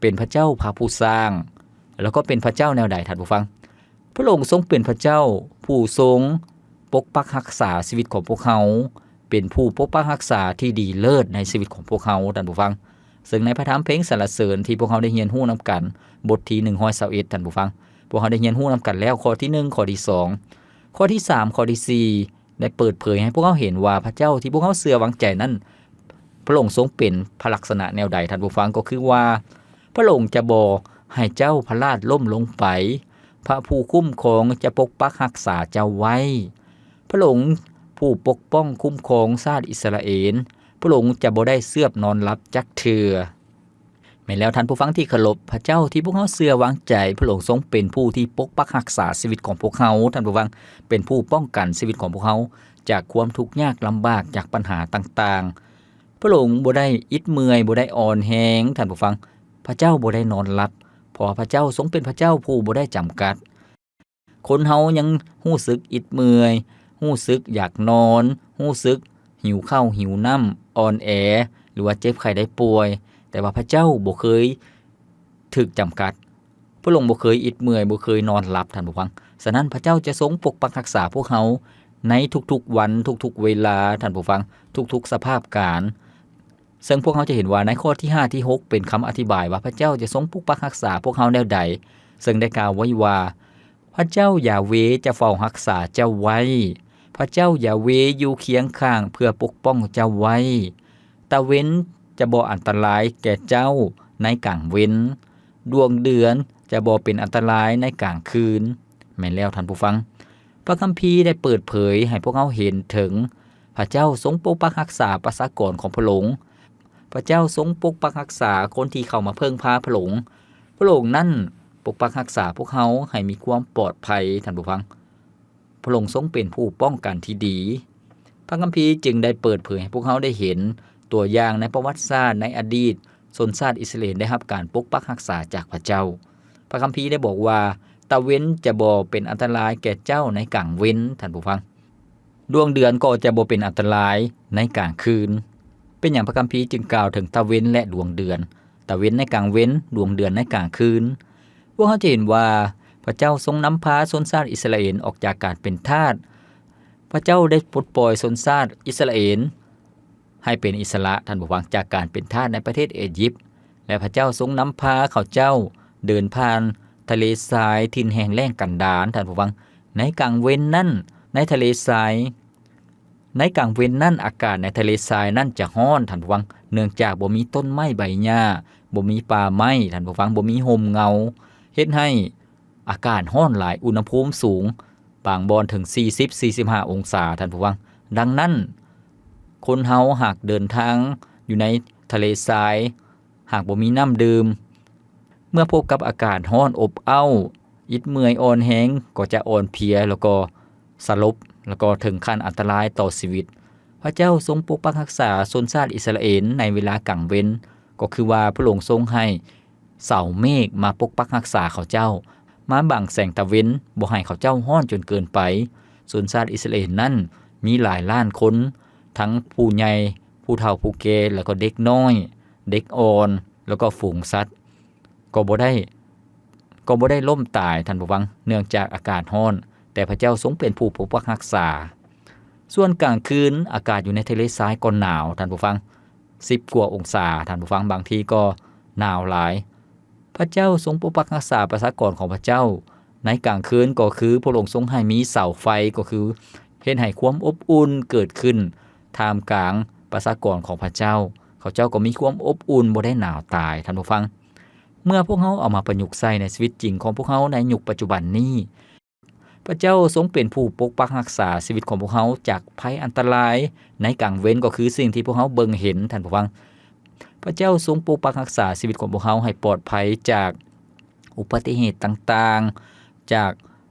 ເປັນພະເຈົ້າພະຜູ້ສ້າງ, ແລ້ວກໍເປັນພະເຈົ້າແນວໃດ, ທ່ານຜູ້ຟັງ? ພະອົງຊົງເປັນພະເຈົ້າຜູ້ຊົງປົກປັກຮັກສາຊີວິດຂອງພວກເຮົາ, ເປັນຜູ້ປົກປັກຮັກສາທີ່ດີເລີດໃນຊີວິດຂອງພວກເຮົາ, ທ່ານຜູ້ຟັງ. ເຊິ່ງໃນພະທຳເພງສັນລະເສີນທີ່ພວກເຮົາໄດ້ຮຽນຮູ້ນຳກັນ, ບົດທີໜຶ່ງຮ້ອຍຊາວເອັດ, ທ່ານຜູ້ຟັງ, ພວກເຮົາໄດ້ຮຽນຮູ້ນຳກັນແລ້ວ ຂໍ້ທີໜຶ່ງ, ຂໍ້ທີສອງ, ຂໍ້ທີສາມ, ຂໍ້ທີສີ່ ໄດ້ເປີດເຜີຍໃຫ້ພວກເຮົາເຫັນວ່າ ພະເຈົ້າທີ່ພວກເຮົາເຊື່ອວາງໃຈນັ້ນ ພະອົງຊົງເປັນພະລັກສະນະແນວໃດ, ທ່ານຜູ້ຟັງ? ກໍຄືວ່າ ພະອົງຈະບໍ່ໃຫ້ເຈົ້າພະລາດລົ້ມລົງໄປ, ພະຜູ້ຄຸ້ມຄອງຈະປົກປັກຮັກສາເຈົ້າໄວ້. ພະອົງຜູ້ປົກປ້ອງຄຸ້ມຄອງຊາດອິດສະຣາເອນ, ພະອົງຈະບໍ່ໄດ້ເຊືອບນອນຫຼັບຈັກເທື່ອ. ແມ່ນແລ້ວ, ທ່ານຜູ້ຟັງທີ່ເຄົາລົບ, ພະເຈົ້າທີ່ພວກເຮົາເຊື່ອວາງໃຈ, ພະອົງຊົງເປັນຜູ້ທີ່ປົກປັກຮັກສາຊີວິດຂອງພວກເຮົາ, ທ່ານຜູ້ຟັງ, ເປັນຜູ້ປ້ອງກັນຊີວິດຂອງພວກເຮົາຈາກຄວາມທຸກຍາກລຳບາກ, ຈາກບັນຫາຕ່າງໆ. ພະອົງບໍ່ໄດ້ອິດເມື່ອຍ, ບໍ່ໄດ້ອ່ອນແຮງ, ທ່ານຜູ້ຟັງ, ພະເຈົ້າບໍ່ໄດ້ນອນຫຼັບ, ເພາະວ່າພະເຈົ້າຊົງເປັນພະເຈົ້າຜູ້ບໍ່ໄດ້ຈຳກັດ. ຄົນເຮົາຍັງຮູ້ສຶກອິດເມື່ອຍ, ຮູ້ສຶກຢາກນອນ, ຮູ້ສຶກຫິວເຂົ້າຫິວນ້ຳ, ອ່ອນແອ ຫຼືວ່າເຈັບໄຂ້ໄດ້ປ່ວຍ, ແຕ່ວ່າພະເຈົ້າບໍ່ເຄີຍຖືກຈຳກັດ. ພະອົງບໍ່ເຄີຍອິດເມື່ອຍ, ບໍ່ເຄີຍນອນຫຼັບ, ທ່ານຜູ້ຟັງ. ສະນັ້ນ, ພະເຈົ້າຈະຊົງປົກປັກຮັກສາພວກເຮົາໃນທຸກໆວັນ, ທຸກໆເວລາ, ທ່ານຜູ້ຟັງ, ທຸກໆສະພາບການ. ເຊິ່ງພວກເຮົາຈະເຫັນວ່າໃນຂໍ້ທີຫ້າ ທີຫົກ ເປັນຄຳອະທິບາຍວ່າພະເຈົ້າຈະຊົງປົກປັກຮັກສາພວກເຮົາແນວໃດ, ເຊິ່ງໄດ້ກ່າວໄວ້ວ່າ, ພະເຈົ້າຢາເວຈະເຝົ້າຮັກສາເຈົ້າໄວ້, ພະເຈົ້າຢາເວຢູ່ຄຽງຂ້າງເພື່ອປົກປ້ອງເຈົ້າໄວ້. ຕາເວັນຈະບໍ່ອັນຕະລາຍແກ່ເຈົ້າໃນກາງເວັນ, ດວງເດືອນຈະບໍ່ເປັນອັນຕະລາຍໃນກາງຄືນ. ແມ່ນແລ້ວທ່ານຜູ້ຟັງ, ພະຄຳພີໄດ້ເປີດເຜີຍໃຫ້ພວກເຮົາເຫັນເຖິງ ພະເຈົ້າຊົງປົກປັກຮັກສາປະຊາກອນຂອງພະອົງ. ພະເຈົ້າຊົງປົກປັກຮັກສາຄົນທີ່ເຂົ້າມາເພິ່ງພາພະອົງ. ພະອົງນັ້ນປົກປັກຮັກສາພວກເຮົາໃຫ້ມີຄວາມປອດໄພ, ທ່ານຜູ້ຟັງ. ພະອົງຊົງເປັນຜູ້ປ້ອງກັນທີ່ດີ. ພະຄຳພີຈຶ່ງໄດ້ເປີດເຜີຍໃຫ້ພວກເຮົາໄດ້ເຫັນຕົວຢ່າງໃນປະຫວັດສາດໃນອະດີດ, ຊົນຊາດອິດສະຣາເອນໄດ້ຮັບການປົກປັກຮັກສາຈາກພະເຈົ້າ. ພະຄຳພີໄດ້ບອກວ່າ, ຕາເວັນຈະບໍ່ເປັນອັນຕະລາຍແກ່ເຈົ້າໃນກາງເວັນ, ທ່ານຜູ້ຟັງ. ດວງເດືອນກໍຈະບໍ່ເປັນອັນຕະລາຍໃນກາງຄືນ. ເປັນຫຍັງພະຄຳພີຈຶ່ງກ່າວເຖິງຕາເວັນ ແລະ ດວງເດືອນ? ຕາເວັນໃນກາງເວັນ, ດວງເດືອນໃນກາງຄືນ. ພວກເຮົາຈະເຫັນວ່າ ພະເຈົ້າຊົງນຳພາຊົນຊາດອິດສະຣາເອນອອກຈາກການເປັນທາດ. ພະເຈົ້າໄດ້ປົດປ່ອຍຊົນຊາດອິດສະຣາເອນໃຫ້ເປັນອິດສະຫຼະ, ທ່ານຜູ້ຟັງ, ຈາກການເປັນທາດໃນປະເທດເອຢິບ. ແລະ ພະເຈົ້າຊົງນຳພາເຂົາເຈົ້າເດີນຜ່ານທະເລຊາຍ, ຖິ່ນແຫ້ງແລ້ງກັນດານ, ທ່ານຜູ້ຟັງ. ໃນກາງເວັນນັ້ນ, ໃນທະເລຊາຍ, ໃນກາງເວັນນັ້ນ, ອາກາດໃນທະເລຊາຍນັ້ນຈະຮ້ອນ, ທ່ານຜູ້ຟັງ, ເນື່ອງຈາກບໍ່ມີຕົ້ນໄມ້ໃບຫຍ້າ, ບໍ່ມີປ່າໄມ້, ທ່ານຜູ້ຟັງ, ບໍ່ມີຮົ່ມເງົາ, ເຮັດໃຫ້ອາກາດຮ້ອນຫຼາຍ, ອຸນຫະພູມສູງ, ບາງບ່ອນເຖິງສີ່ສິບ ສີ່ສິບຫ້າອົງສາ, ທ່ານຜູ້ຟັງ. ດັ່ງນັ້ນ, ຄົນເຮົາຫາກເດີນທາງຢູ່ໃນທະເລຊາຍ, ຫາກບໍ່ມີນ້ຳດື່ມ, ເມື່ອພົບກັບອາກາດຮ້ອນອົບເອົ້າ, ອິດເມື່ອຍອ່ອນແຮງ, ກໍຈະອ່ອນເພຍ ແລ້ວກໍສະຫຼົບ, ແລ້ວກໍເຖິງຂັ້ນອັນຕະລາຍຕໍ່ຊີວິດ. ພະເຈົ້າຊົງປົກປັກຮັກສາຊົນຊາດອິດສະຣາເອນໃນເວລາກາງເວັນ, ກໍຄືວ່າພະອົງຊົງໃຫ້ເສົາເມກມາປົກປັກຮັກສາເຂົາເຈົ້າ, ມາບັງແສງຕາເວັນ, ບໍ່ໃຫ້ເຂົາເຈົ້າຮ້ອນຈົນເກີນໄປ. ຊົນຊາດອິດສະຣາເອນນັ້ນມີຫຼາຍລ້ານຄົນ, ທັງຜູ້ໃຫຍ່, ຜູ້ເຖົ້າຜູ້ແກ່, ແລ້ວກໍເດັກນ້ອຍ, ເດັກອ່ອນ, ແລ້ວກໍຝູງສັດ. ກໍບໍ່ໄດ້, ກໍບໍ່ໄດ້ລົ້ມຕາຍ, ທ່ານຜູ້ຟັງ, ເນື່ອງຈາກອາກາດຮ້ອນ, ແຕ່ພະເຈົ້າຊົງເປັນຜູ້ປົກປັກຮັກສາ. ສ່ວນກາງຄືນ, ອາກາດຢູ່ໃນທະເລຊາຍກໍໜາວ, ທ່ານຜູ້ຟັງ, ສິບກວ່າອົງສາ, ທ່ານຜູ້ຟັງ, ບາງທີກໍໜາວຫຼາຍ. ພະເຈົ້າຊົງປົກປັກຮັກສາປະຊາກອນຂອງພະເຈົ້າໃນກາງຄືນ, ກໍຄືພະອົງຊົງໃຫ້ມີເສົາໄຟ, ກໍຄືເຮັດໃຫ້ຄວາມອົບອຸ່ນເກີດຂຶ້ນທ່າມກາງປະຊາກອນຂອງພະເຈົ້າ. ເຂົາເຈົ້າກໍມີຄວາມອົບອຸ່ນ, ບໍ່ໄດ້ໜາວຕາຍ, ທ່ານຜູ້ຟັງ. ເມື່ອພວກເຮົາເອົາມາປະຍຸກໃສ່ໃນຊີວິດຈິງຂອງພວກເຮົາໃນຍຸກປັດຈຸບັນນີ້, ພະເຈົ້າຊົງເປັນຜູ້ປົກປັກຮັກສາຊີວິດຂອງພວກເຮົາຈາກໄພອັນຕະລາຍໃນກາງເວັນ, ກໍຄືສິ່ງທີ່ພວກເຮົາເບິ່ງເຫັນ, ທ່ານຜູ້ຟັງ. ພະເຈົ້າຊົງປົກປັກຮັກສາຊີວິດຂອງພວກເຮົາໃຫ້ປອດໄພຈາກອຸບັດຕິເຫດຕ່າງໆ, ຈາກ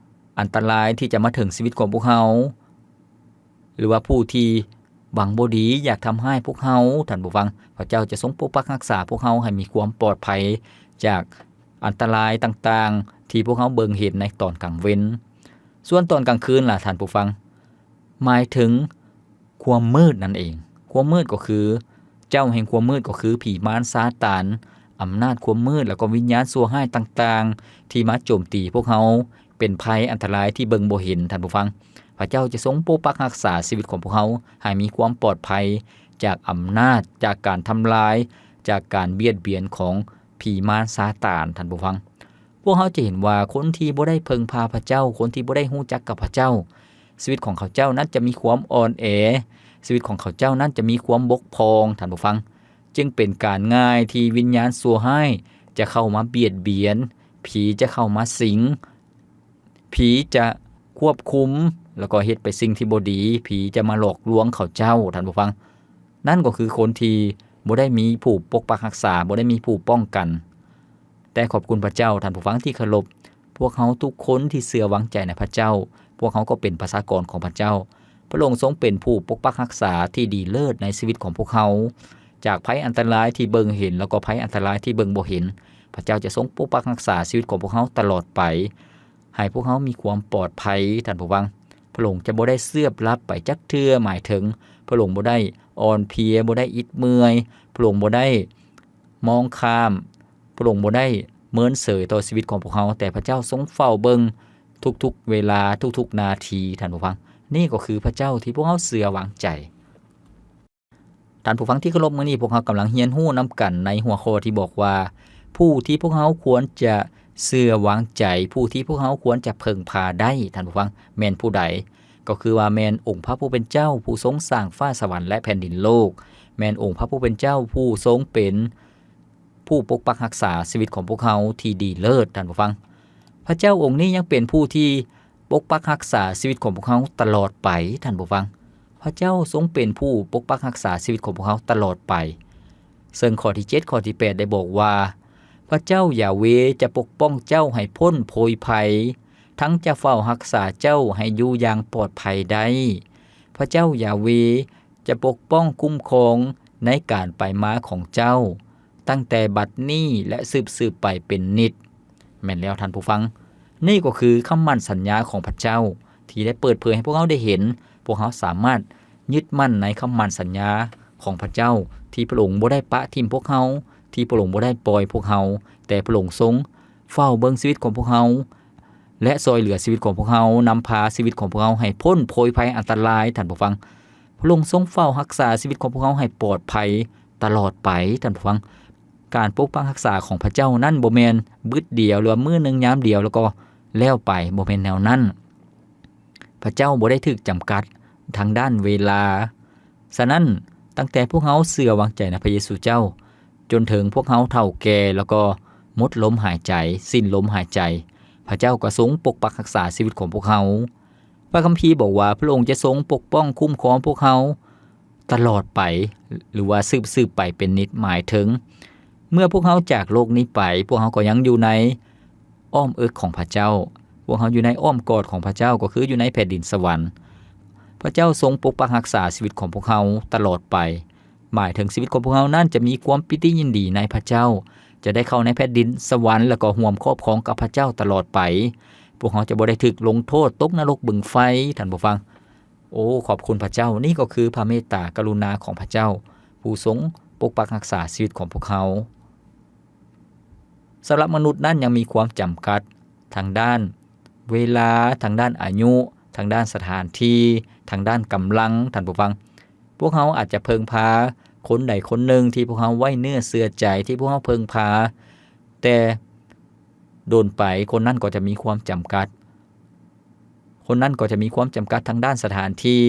ອັນຕະລາຍທີ່ຈະມາເຖິງຊີວິດຂອງພວກເຮົາ. ຫຼືວ່າຜູ້ທີ່ຫວັງບໍ່ດີຢາກທຳຮ້າຍພວກເຮົາ, ທ່ານຜູ້ຟັງ, ພະເຈົ້າຈະຊົງປົກປັກຮັກສາພວກເຮົາໃຫ້ມີຄວາມປອດໄພຈາກອັນຕະລາຍຕ່າງໆທີ່ພວກເຮົາເບິ່ງເຫັນໃນຕອນກາງເວັນ. ສ່ວນຕອນກາງຄືນລະ, ທ່ານຜູ້ຟັງ, ໝາຍເຖິງຄວາມມືດນັ້ນເອງ. ຄວາມມືດກໍຄື ເຈົ້າແຫ່ງຄວາມມືດກໍຄືຜີມານຊາຕານ, ອຳນາດຄວາມມືດ ແລ້ວກໍວິນຍານຊົ່ວຮ້າຍຕ່າງໆ ທີ່ມາໂຈມຕີພວກເຮົາ, ເປັນໄພອັນຕະລາຍທີ່ເບິ່ງບໍ່ເຫັນ, ທ່ານຜູ້ຟັງ. ພະເຈົ້າຈະຊົງປົກປັກຮັກສາຊີວິດຂອງພວກເຮົາໃຫ້ມີຄວາມປອດໄພຈາກອຳນາດ, ຈາກການທຳລາຍ, ຈາກການບຽດບຽນຂອງຜີມານຊາຕານ, ທ່ານຜູ້ຟັງ. ພວກເຮົາຈະເຫັນວ່າຄົນທີ່ບໍ່ໄດ້ເພິ່ງພາພະເຈົ້າ, ຄົນທີ່ບໍ່ໄດ້ຮູ້ຈັກກັບພະເຈົ້າ, ຊີວິດຂອງເຂົາເຈົ້ານັ້ນຈະມີຄວາມອ່ອນແອ, ຊີວິດຂອງເຂົາເຈົ້ານັ້ນຈະມີຄວາມບົກຜ່ອງ, ທ່ານຜູ້ຟັງ. ຈຶ່ງເປັນການງ່າຍທີ່ວິນຍານຊົ່ວຮ້າຍຈະເຂົ້າມາບຽດບຽນ, ຜີຈະເຂົ້າມາສິງ, ຜີຈະຄວບຄຸມ ແລ້ວກໍເຮັດໄປສິ່ງທີ່ບໍ່ດີ, ຜີຈະມາຫຼອກລວງເຂົາເຈົ້າ, ທ່ານຜູ້ຟັງ. ນັ້ນກໍຄືຄົນທີ່ບໍ່ໄດ້ມີຜູ້ປົກປັກຮັກສາ, ບໍ່ໄດ້ມີຜູ້ປ້ອງກັນ. ແຕ່ຂອບຄຸນພະເຈົ້າ, ທ່ານຜູ້ຟັງທີ່ເຄົາລົບ, ພວກເຮົາທຸກຄົນທີ່ເຊື່ອວາງໃຈໃນພະເຈົ້າ, ພວກເຮົາກໍເປັນປະຊາກອນຂອງພະເຈົ້າ. ພະອົງຊົງເປັນຜູ້ປົກປັກຮັກສາທີ່ດີເລີດໃນຊີວິດຂອງພວກເຮົາ, ຈາກໄພອັນຕະລາຍທີ່ເບິ່ງເຫັນ ແລ້ວກໍໄພອັນຕະລາຍທີ່ເບິ່ງບໍ່ເຫັນ. ພະເຈົ້າຈະຊົງປົກປັກຮັກສາຊີວິດຂອງພວກເຮົາຕະຫຼອດໄປ, ໃຫ້ພວກເຮົາມີຄວາມປອດໄພ, ທ່ານຜູ້ຟັງ. ພະອົງຈະບໍ່ໄດ້ເຊືອບຫຼັບໄປຈັກເທື່ອ, ໝາຍເຖິງພະອົງບໍ່ໄດ້ອ່ອນເພຍ, ບໍ່ໄດ້ອິດເມື່ອຍ, ພະອົງບໍ່ໄດ້ມອງຂ້າມ, ພະອົງບໍ່ໄດ້ເມີນເສີຍຕໍ່ຊີວິດຂອງພວກເຮົາ, ແຕ່ພະເຈົ້າຊົງເຝົ້າເບິ່ງທຸກໆເວລາ, ທຸກໆນາທີ, ທ່ານຜູ້ຟັງ. ນີ້ກໍຄືພະເຈົ້າທີ່ພວກເຮົາເຊື່ອວາງໃຈ. ທ່ານຜູ້ຟັງທີ່ເຄົາລົບ, ມື້ນີ້ພວກເຮົາກຳລັງຮຽນຮູ້ນຳກັນໃນຫົວຂໍ້ທີ່ບອກວ່າ ຜູ້ທີ່ພວກເຮົາຄວນຈະເຊື່ອວາງໃຈ, ຜູ້ທີ່ພວກເຮົາຄວນຈະເພິ່ງພາໄດ້. ທ່ານຜູ້ຟັງ, ແມ່ນຜູ້ໃດ? ກໍຄືວ່າແມ່ນອົງພະຜູ້ເປັນເຈົ້າ ຜູ້ຊົງສ້າງຟ້າສະຫວັນ ແລະ ແຜ່ນດິນໂລກ, ແມ່ນອົງພະຜູ້ເປັນເຈົ້າຜູ້ຊົງເປັນຜູ້ປົກປັກຮັກສາຊີວິດຂອງພວກເຮົາທີ່ດີເລີດ. ທ່ານຜູ້ຟັງ, ພະເຈົ້າອົງນີ້ຍັງເປັນຜູ້ທີ່ປົກປັກຮັກສາຊີວິດຂອງພວກເຮົາຕະຫຼອດໄປ. ທ່ານຜູ້ຟັງ, ພະເຈົ້າຊົງເປັນຜູ້ປົກປັກຮັກສາຊີວິດຂອງພວກເຮົາຕະຫຼອດໄປ. ເຊິ່ງຂໍ້ທີເຈັດ ຂໍ້ທີແປດ ໄດ້ບອກວ່າ, ພະເຈົ້າຢາເວຈະປົກປ້ອງເຈົ້າໃຫ້ພົ້ນໂພຍໄພ, ທັງຈະເຝົ້າຮັກສາເຈົ້າໃຫ້ຢູ່ຢ່າງປອດໄພໄດ້. ພະເຈົ້າຢາເວຈະປົກປ້ອງຄຸ້ມຄອງໃນການໄປມາຂອງເຈົ້າ, ຕັ້ງແຕ່ບັດນີ້ ແລະ ສືບໆໄປເປັນນິດ. ແມ່ນແລ້ວທ່ານຜູ້ຟັງ, ນີ້ກໍຄືຄຳໝັ້ນສັນຍາຂອງພະເຈົ້າ ທີ່ໄດ້ເປີດເຜີຍໃຫ້ພວກເຮົາໄດ້ເຫັນ. ພວກເຮົາສາມາດຍຶດໝັ້ນໃນຄຳໝັ້ນສັນຍາຂອງພະເຈົ້າ ທີ່ພະອົງບໍ່ໄດ້ປະຖິ້ມພວກເຮົາ, ທີ່ພະອົງບໍ່ໄດ້ປ່ອຍພວກເຮົາ, ແຕ່ພະອົງຊົງເຝົ້າເບິ່ງຊີວິດຂອງພວກເຮົາ ແລະ ຊ່ອຍເຫຼືອຊີວິດຂອງພວກເຮົາ, ນຳພາຊີວິດຂອງພວກເຮົາໃຫ້ພົ້ນໂພຍໄພອັນຕະລາຍ. ທ່ານຜູ້ຟັງ, ພະອົງຊົງເຝົ້າຮັກສາຊີວິດຂອງພວກເຮົາໃຫ້ປອດໄພຕະຫຼອດໄປ. ທ່ານຜູ້ຟັງ, ການປົກປັກຮັກສາຂອງພະເຈົ້ານັ້ນບໍ່ແມ່ນບຶດດຽວ ຫຼືວ່າມື້ໜຶ່ງຍາມດຽວແລ້ວກໍແລ້ວໄປ, ບໍ່ແມ່ນແນວນັ້ນ. ພະເຈົ້າບໍ່ໄດ້ຖືກຈຳກັດທາງດ້ານເວລາ. ສະນັ້ນ, ຕັ້ງແຕ່ພວກເຮົາເຊື່ອວາງໃຈໃນພະເຢຊູເຈົ້າ ຈົນເຖິງພວກເຮົາເຖົ້າແກ່ ແລ້ວກໍໝົດລົມຫາຍໃຈ, ສິ້ນລົມຫາຍໃຈ, ພະເຈົ້າກໍຊົງປົກປັກຮັກສາຊີວິດຂອງພວກເຮົາ. ພະຄຳພີບອກວ່າ ພະອົງຈະຊົງປົກປ້ອງຄຸ້ມຄອງພວກເຮົາ ຕະຫຼອດໄປ ຫຼືວ່າສືບໆໄປເປັນນິດ, ໝາຍເຖິງເມື່ອພວກເຮົາຈາກໂລກນີ້ໄປ, ພວກເຮົາກໍຍັງຢູ່ໃນອ້ອມເອິກຂອງພະເຈົ້າ, ພວກເຮົາຢູ່ໃນອ້ອມກອດຂອງພະເຈົ້າ, ກໍຄືຢູ່ໃນແຜ່ນດິນສະຫວັນ. ພະເຈົ້າຊົງປົກປັກຮັກສາຊີວິດຂອງພວກເຮົາຕະຫຼອດໄປ, ໝາຍເຖິງຊີວິດຂອງພວກເຮົານັ້ນຈະມີຄວາມປີຕິຍິນດີໃນພະເຈົ້າ, ຈະໄດ້ເຂົ້າໃນແຜ່ນດິນສະຫວັນ ແລ້ວກໍຮ່ວມຄອບຄອງກັບພະເຈົ້າຕະຫຼອດໄປ. ພວກເຮົາຈະບໍ່ໄດ້ຖືກລົງໂທດຕົກນະລົກບຶງໄຟ, ທ່ານຜູ້ຟັງ. ໂອ້ ຂອບຄຸນພະເຈົ້າ, ນີ້ກໍຄືພະເມດຕາກະລຸນາຂອງພະເຈົ້າ ຜູ້ຊົງປົກປັກຮັກສາຊີວິດຂອງພວກເຮົາ. ສຳລັບມະນຸດນັ້ນຍັງມີຄວາມຈຳກັດທາງດ້ານເວລາ, ທາງດ້ານອາຍຸ, ທາງດ້ານສະຖານທີ່, ທາງດ້ານກຳລັງ, ທ່ານຜູ້ຟັງ. ພວກເຮົາອາດຈະເພິ່ງພາຄົນໃດຄົນໜຶ່ງທີ່ພວກເຮົາໄວ້ເນື້ອເຊື່ອໃຈ, ທີ່ພວກເຮົາເພິ່ງພາ, ແຕ່ດົນໄປຄົນນັ້ນກໍຈະມີຄວາມຈຳກັດ. ຄົນນັ້ນກໍຈະມີຄວາມຈຳກັດທາງດ້ານສະຖານທີ່,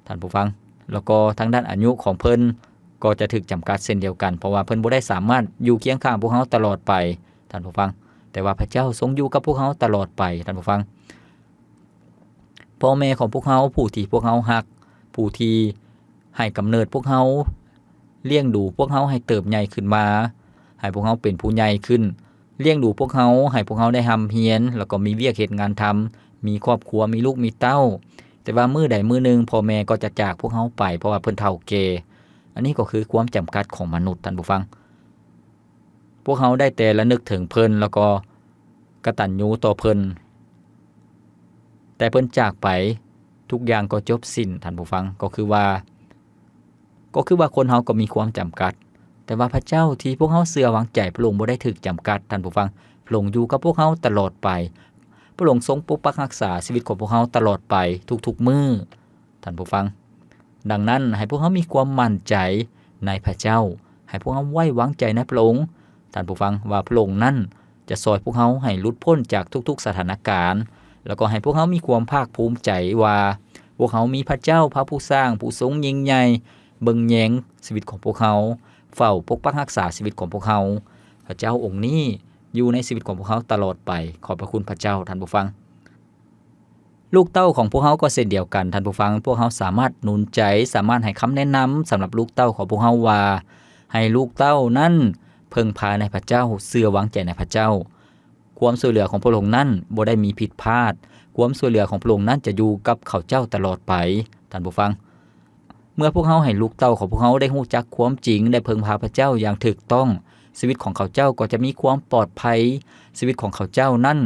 ທ່ານຜູ້ຟັງ, ແລ້ວກໍທາງດ້ານອາຍຸຂອງເພິ່ນກໍຈະຖືກຈຳກັດເຊັ່ນດຽວກັນ, ເພາະວ່າເພິ່ນບໍ່ໄດ້ສາມາດຢູ່ຄຽງຂ້າງພວກເຮົາຕະຫຼອດໄປ, ທ່ານຜູ້ຟັງ, ແຕ່ວ່າພະເຈົ້າຊົງຢູ່ກັບພວກເຮົາຕະຫຼອດໄປ, ທ່ານຜູ້ຟັງ. ພໍ່ແມ່ຂອງພວກເຮົາ, ຜູ້ທີ່ພວກເຮົາຮັກ, ຜູ້ທີ່ໃຫ້ກຳເນີດພວກເຮົາ, ລ້ຽງດູພວກເຮົາໃຫ້ເຕີບໃຫຍ່ຂຶ້ນມາ, ໃຫ້ພວກເຮົາເປັນຜູ້ໃຫຍ່ຂຶ້ນ, ລ້ຽງດູພວກເຮົາ, ໃຫ້ພວກເຮົາໄດ້ຮ່ຳຮຽນ, ແລ້ວກໍມີວຽກເຮັດງານທຳ, ມີຄອບຄົວ, ມີລູກມີເຕົ້າ. ແຕ່ວ່າມື້ໃດມື້ໜຶ່ງ ພໍ່ແມ່ກໍຈະຈາກພວກເຮົາໄປ, ເພາະວ່າເພິ່ນເຖົ້າແກ່. ອັນນີ້ກໍຄືຄວາມຈຳກັດຂອງມະນຸດ, ທ່ານຜູ້ຟັງ. ພວກເຮົາໄດ້ແຕ່ລະນຶກເຖິງເພິ່ນ ແລ້ວກໍກະຕັນຍູຕໍ່ເພິ່ນ, ແຕ່ເພິ່ນຈາກໄປ, ທຸກຢ່າງກໍຈົບສິ້ນ, ທ່ານຜູ້ຟັງ. ກໍຄືວ່າ, ກໍຄືວ່າຄົນເຮົາກໍມີຄວາມຈຳກັດ, ແຕ່ວ່າພະເຈົ້າທີ່ພວກເຮົາເຊື່ອວາງໃຈ, ພະອົງບໍ່ໄດ້ຖືກຈຳກັດ, ທ່ານຜູ້ຟັງ. ພະອົງຢູ່ກັບພວກເຮົາຕະຫຼອດໄປ. ພະອົງຊົງປົກປັກຮັກສາຊີວິດຂອງພວກເຮົາຕະຫຼອດໄປ, ທຸກໆມື້. ທ່ານຜູ້ຟັງ, ດັ່ງນັ້ນ, ໃຫ້ພວກເຮົາມີຄວາມໝັ້ນໃຈໃນພະເຈົ້າ, ໃຫ້ພວກເຮົາໄວ້ວາງໃຈໃນພະອົງ, ທ່ານຜູ້ຟັງ, ວ່າພະອົງນັ້ນຈະຊ່ອຍພວກເຮົາໃຫ້ຫຼຸດພົ້ນຈາກທຸກໆສະຖານະການ, ແລ້ວກໍໃຫ້ພວກເຮົາມີຄວາມພາກພູມໃຈວ່າ ພວກເຮົາມີພະເຈົ້າ, ພະຜູ້ສ້າງ, ຜູ້ຊົງຍິ່ງໃຫຍ່, ເບິ່ງແຍງຊີວິດຂອງພວກເຮົາ, ເຝົ້າປົກປັກຮັກສາຊີວິດຂອງພວກເຮົາ. ພະເຈົ້າອົງນີ້ຢູ່ໃນຊີວິດຂອງພວກເຮົາຕະຫຼອດໄປ. ຂອບພະຄຸນພະເຈົ້າ, ທ່ານຜູ້ຟັງ. ລູກເຕົ້າຂອງພວກເຮົາກໍເຊັ່ນດຽວກັນ, ທ່ານຜູ້ຟັງ, ພວກເຮົາສາມາດໜູນໃຈ, ສາມາດໃຫ້ຄຳແນະນຳສຳລັບລູກເຕົ້າຂອງພວກເຮົາວ່າ ໃຫ້ລູກເຕົ້ານັ້ນເພິ່ງພາໃນພະເຈົ້າ, ເຊື່ອວາງໃຈໃນພະເຈົ້າ. ຄວາມຊ່ວຍເຫຼືອຂອງພະອົງນັ້ນບໍ່ໄດ້ມີຜິດພາດ. ຄວາມຊ່ວຍເຫຼືອຂອງພະອົງນັ້ນຈະຢູ່ກັບເຂົາເຈົ້າຕະຫຼອດໄປ, ທ່ານຜູ້ຟັງ. ເມື່ອພວກເຮົາໃຫ້ລູກເຕົ້າຂອງພວກເຮົາໄດ້ຮູ້ຈັກຄວາມຈິງ, ໄດ້ເພິ່ງພາພະເຈົ້າຢ່າງຖືກຕ້ອງ, ຊີວິດຂອງເຂົາເຈົ້າກໍຈະມີຄວາມປອດໄພ, ຊີວິດຂອງເຂົາເຈົ້ານັ້ນ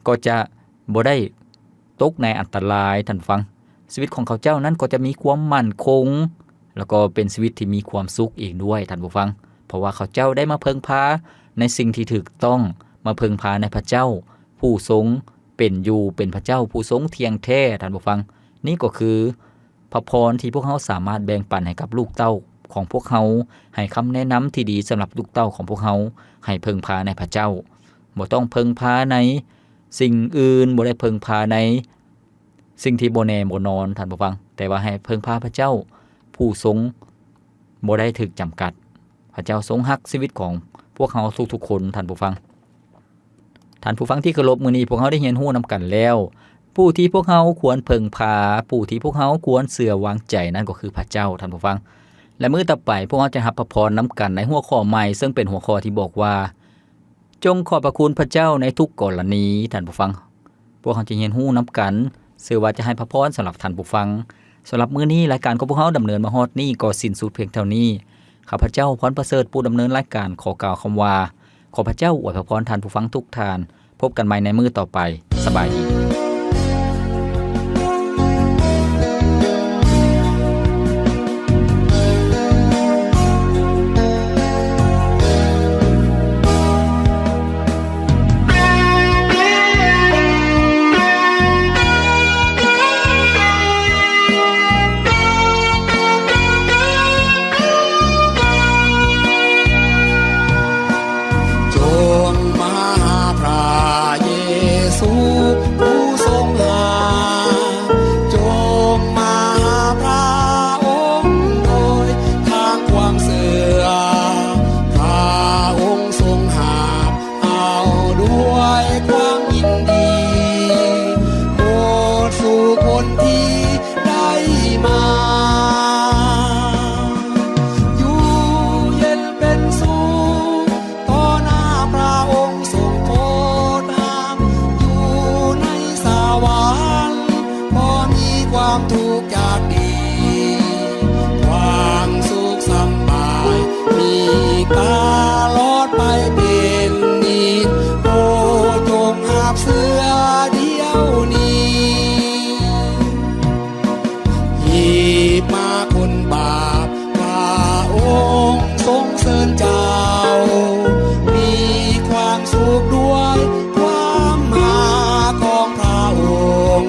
ກໍຈະບໍ່ໄດ້ຕົກໃນອັນຕະລາຍ, ທ່ານຜູ້ຟັງ. ຊີວິດຂອງເຂົາເຈົ້ານັ້ນກໍຈະມີຄວາມໝັ້ນຄົງ, ແລ້ວກໍເປັນຊີວິດທີ່ມີຄວາມສຸກອີກດ້ວຍ, ທ່ານຜູ້ຟັງ. ເພາະວ່າເຂົາເຈົ້າໄດ້ມາເພິ່ງພາໃນສິ່ງທີ່ຖືກຕ້ອງ, ມາເພິ່ງພາໃນພະເຈົ້າຜູ້ຊົງເປັນຢູ່, ເປັນພະເຈົ້າຜູ້ຊົງທ່ຽງແທ້, ທ່ານຜູ້ຟັງ. ນີ້ກໍຄື ພະພອນທີ່ພວກເຮົາສາມາດແບ່ງປັນໃຫ້ກັບລູກເຕົ້າຂອງພວກເຮົາ, ໃຫ້ຄຳແນະນຳທີ່ດີສຳລັບລູກເຕົ້າຂອງພວກເຮົາ, ໃຫ້ເພິ່ງພາໃນພະເຈົ້າ, ບໍ່ຕ້ອງເພິ່ງພາໃນສິ່ງອື່ນ, ບໍ່ໄດ້ເພິ່ງພາໃນ ສິ່ງທີ່ບໍ່ແນ່ບໍ່ນອນ, ທ່ານຜູ້ຟັງ, ແຕ່ວ່າໃຫ້ເພິ່ງພາພະເຈົ້າຜູ້ຊົງບໍ່ໄດ້ຖືກຈຳກັດ. ພະເຈົ້າຊົງຮັກຊີວິດຂອງພວກເຮົາທຸກໆຄົນ, ທ່ານຜູ້ຟັງ. ທ່ານຜູ້ຟັງທີ່ເຄົາລົບ, ມື້ນີ້ພວກເຮົາໄດ້ຮຽນຮູ້ນຳກັນແລ້ວ ຜູ້ທີ່ພວກເຮົາຄວນເພິ່ງພາ, ຜູ້ທີ່ພວກເຮົາຄວນເຊື່ອວາງໃຈ, ນັ້ນກໍຄືພະເຈົ້າ, ທ່ານຜູ້ຟັງ. ແລະ ມື້ຕໍ່ໄປພວກເຮົາຈະຮັບພະພອນນຳກັນໃນຫົວຂໍ້ໃໝ່, ເຊິ່ງເປັນຫົວຂໍ້ທີ່ບອກວ່າ ຈົ່ງຂອບພະຄຸນພະເຈົ້າໃນທຸກກໍລະນີ, ທ່ານຜູ້ຟັງ. ພວກເຮົາຈະຮຽນຮູ້ນຳກັນ, ເຊື່ອວ່າຈະໃຫ້ພະພອນສຳລັບທ່ານຜູ້ຟັງ. ສຳລັບມື້ນີ້, ລາຍການຂອງພວກເຮົາດຳເນີນມາຮອດນີ້ກໍສິ້ນສຸດພຽງເທົ່ານີ້. ຂ້າພະເຈົ້າ ພອນປະເສີດ ຜູ້ດຳເນີນລາຍການ ຂໍກ່າວຄຳວ່າ ຂໍພະເຈົ້າອວຍພະພອນທ່ານຜູ້ຟັງທຸກທ່ານ. ພົບກັນໃໝ່ໃນມື້ຕໍ່ໄປ. ສະບາຍດີ. ຈົ່ງມາຫາພຣະເຢຊູ ຜູ້ຊົງຮັກ, ຈົ່ງມາຫາພຣະອົງໂດຍທາງຄວາມເຊື່ອ, ພຣະອົງຊົງຮັບເຮົາດ້ວຍຄວາມຍິນດີ, ໝົດສູ່ຄົນທີ່ ໄດ້ມາ ຢູ່ເຢັນເປັນສຸກ ຕໍ່ໜ້າພຣະອົງຊົງໂປດຮັບ ຢູ່ໃນສະຫວັນ ບໍ່ມີຄວາມທຸກຈາກດີ ຄວາມສຸກສຳບາຍ ມີຕະຫຼອດໄປເປັນນິດ ໂອ້ ຈົ່ງຮັບເຊື່ອດຽວນີ້. ຮີບມາຄົນບາບ ພຣະອົງຊົງເຊີນເຈົ້າ ມີຄວາມສຸກດ້ວຍຄວາມຮັກຂອງພຣະອົງ.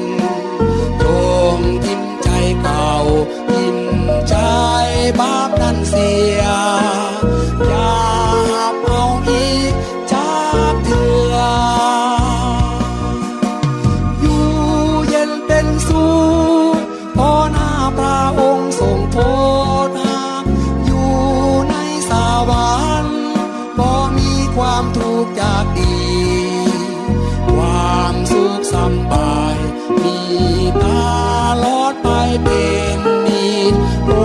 ຈົ່ງຖິ້ມໃຈເກົ່າ ຖິ້ມໃຈບາບນັ້ນເສຍ ຢ່າຮັບເອົາອີກຈັກເທື່ອ. ຢູ່ເຢັນເປັນສຸກ ຕໍ່ໜ້າພຣະອົງຊົງໂປດຮັບ ຢູ່ໃນສະຫວັນ ບໍ່ມີຄວາມທຸກຈາກດີ ຄວາມສຸກສຳບາຍ ມີຕະຫຼອດໄປເປັນນິດ ໂອ້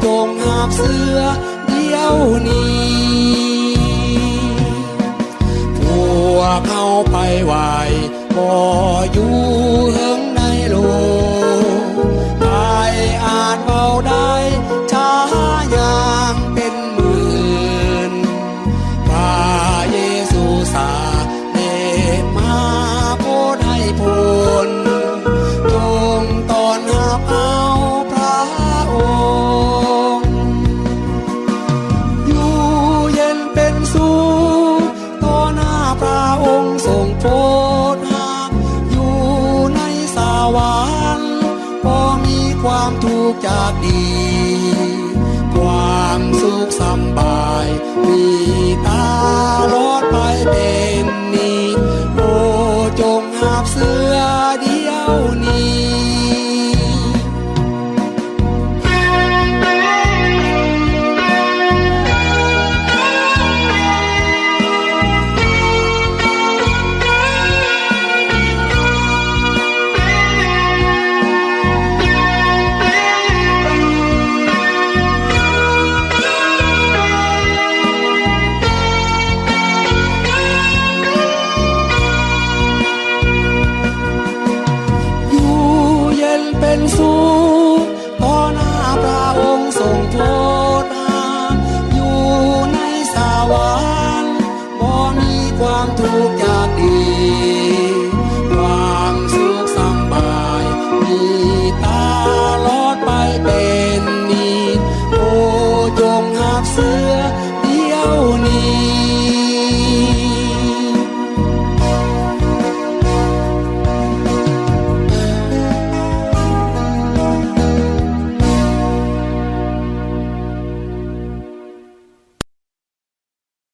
ຈົ່ງຮັບເຊື່ອດຽວນີ້. ພວກເຮົາໄປໄຫວ້ ບໍ່ຢູ່ເຫິງໃນໂລກ ໃຜອາດເວົ້າໄດ້ ຖ້າຍັງເປັນມື້ອື່ນ ພຣະເຢຊູສະເດັດມາໂປດໃຫ້ພົ້ນ ຈົ່ງຕ້ອນຮັບເອົາພຣະອົງ ຢູ່ເຢັນເປັນສຸກ ຕໍ່ໜ້າພຣະອົງຊົງໂປດຮັບ ຢູ່ໃນສະຫວັນ ບໍ່ມີຄວາມທຸກຈາກດີ ຄວາມສຸກສຳບາຍ ມີຕະຫຼອດໄປເປັນນິດ ໂອ້ ຈົ່ງຮັບເຊື່ອດຽວນີ້. ຢູ່ເຢັນເປັນສຸກ ຕໍ່ໜ້າພຣະອົງຊົງໂປດຮັບ ຢູ່ໃນສະຫວັນ ບໍ່ມີຄວາມທຸກຈາກດີ ຄວາມສຸກສຳບາຍ ມີຕະຫຼອດໄປເປັນນິດ ໂອ້ ຈົ່ງຮັບເຊື່ອດຽວນີ້.